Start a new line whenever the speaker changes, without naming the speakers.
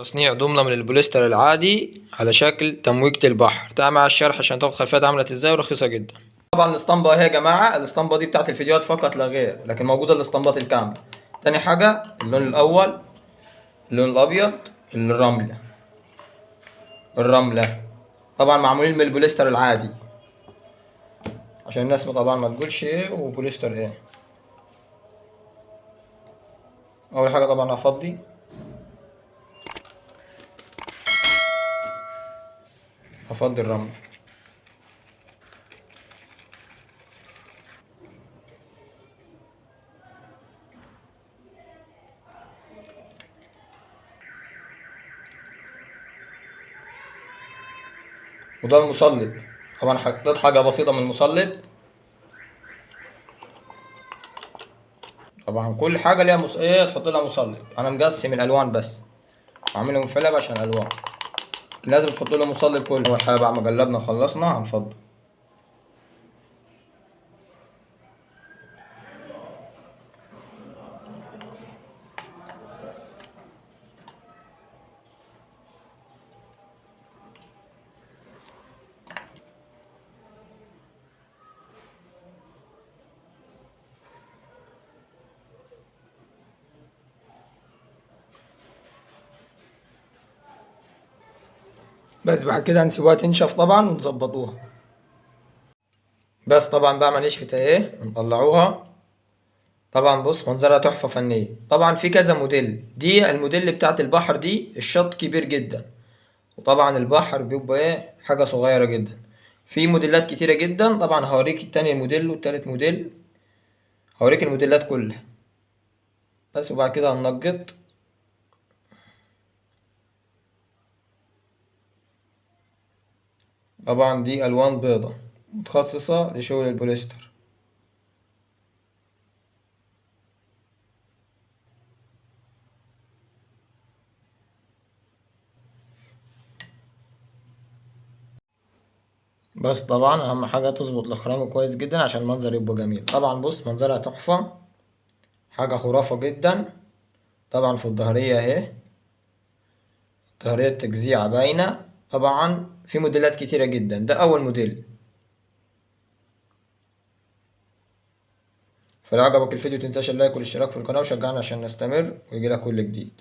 تصنيع ضمنة من البوليستر العادي على شكل تمويجة البحر. تعال مع الشرح عشان تاخد خلفية عملت ازاي ورخيصة جدا. طبعا الاسطمبة اهي يا جماعة، الاسطمبة دي بتاعت الفيديوهات فقط لا غير، لكن موجودة الاسطمبات الكاملة. تاني حاجة اللون الأول، اللون الأبيض، الرملة. الرملة طبعا معمولين من البوليستر العادي عشان الناس طبعا ما تقولش ايه وبوليستر ايه. أول حاجة طبعا هفضي الرمل. وده المصلب، طبعا حطيت حاجة بسيطة من المصلب. طبعا كل حاجة ليها ايه تحط لها مصلب. انا مقسم الالوان بس، عاملهم فلب عشان الالوان لازم تحط له مصلب كله. اول حاجة بعد ما قلبنا خلصنا هنفضي. بس بعد كده هنسيبوها تنشف طبعا ونظبطوها. بس طبعا بقى ما نشفت اهي نطلعوها. طبعا بص منظرها تحفة فنية. طبعا في كذا موديل، دي الموديل بتاعت البحر دي الشط كبير جدا، وطبعا البحر بيبقى ايه حاجة صغيرة جدا. في موديلات كتيرة جدا، طبعا هوريك التاني موديل والتالت موديل، هوريك الموديلات كلها. بس وبعد كده هننقط. طبعا دي الوان بيضة متخصصة لشغل البوليستر. بس طبعا اهم حاجة تظبط الخرام كويس جدا عشان المنظر يبقى جميل. طبعا بص منظرها تحفة، حاجة خرافة جدا. طبعا في الظهرية اهي، ظهرية التجزيعة باينة. طبعا في موديلات كتيرة جدا، ده اول موديل. فلو عجبك الفيديو متنساش اللايك والاشتراك في القناة، وشجعنا عشان نستمر ويجيلك كل جديد.